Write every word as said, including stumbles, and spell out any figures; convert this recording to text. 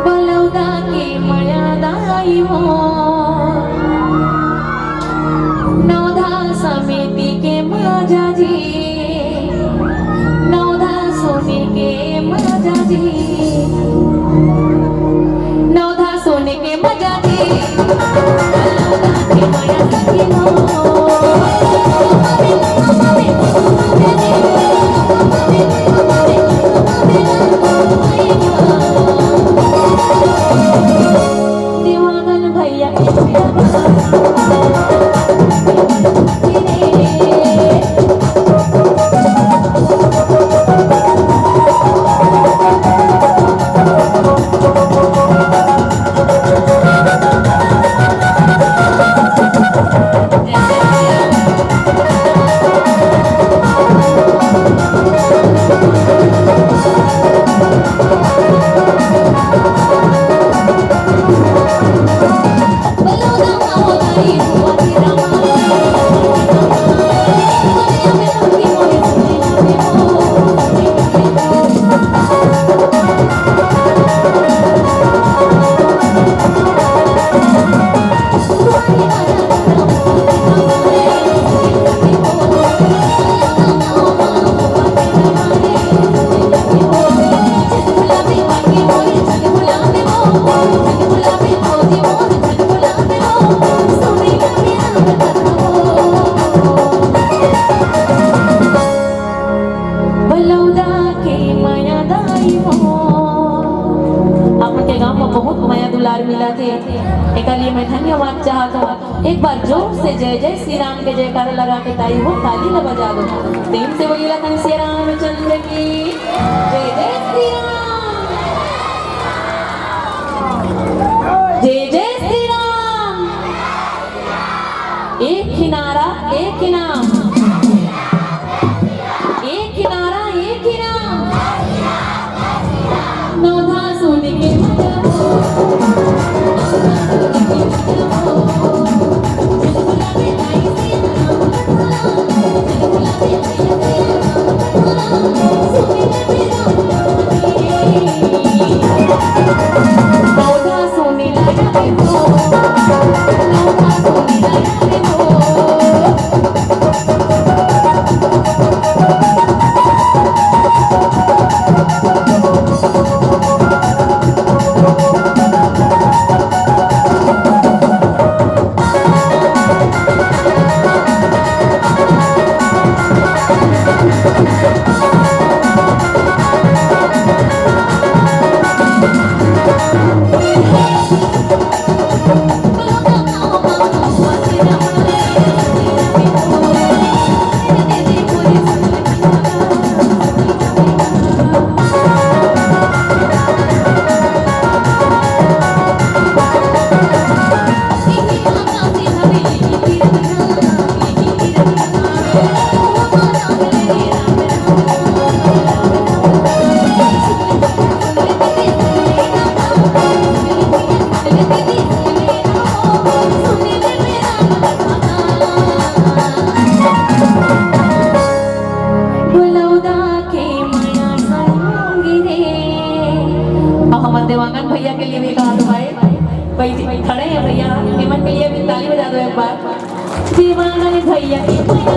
बलौदा के मया दाई हो, नवधा समिति के मजा जी, नवधा सुने के मजा जी, नवधा सुने के मजा जी। देवांगन भैया के बलौदा के मया दाई हो। आप मन के गांव में बहुत मया दुलार मिलत हे, एकर लिए मैं धन्यवाद चाहत हूँ। एक बार जोर से जय जय श्री राम के जयकारा लगा के ताई हो, ताली ला बजा दो। प्रेम से बोलिए लखन सिया रामचंद्र की जय। जय श्री राम, जय जय श्री राम। एक ही नारा, एक ही नाम, एक ही नारा, एक ही नाम। नवधा सुन के मजा। बलौदा के मया संग रे। अब हमर देवांगन भैया के लिए भी कहा तो भाई, भाई जी खड़े हैं भैया, इमन के लिए भी ताली बजा दो एक बार। देवांगन भैया के मया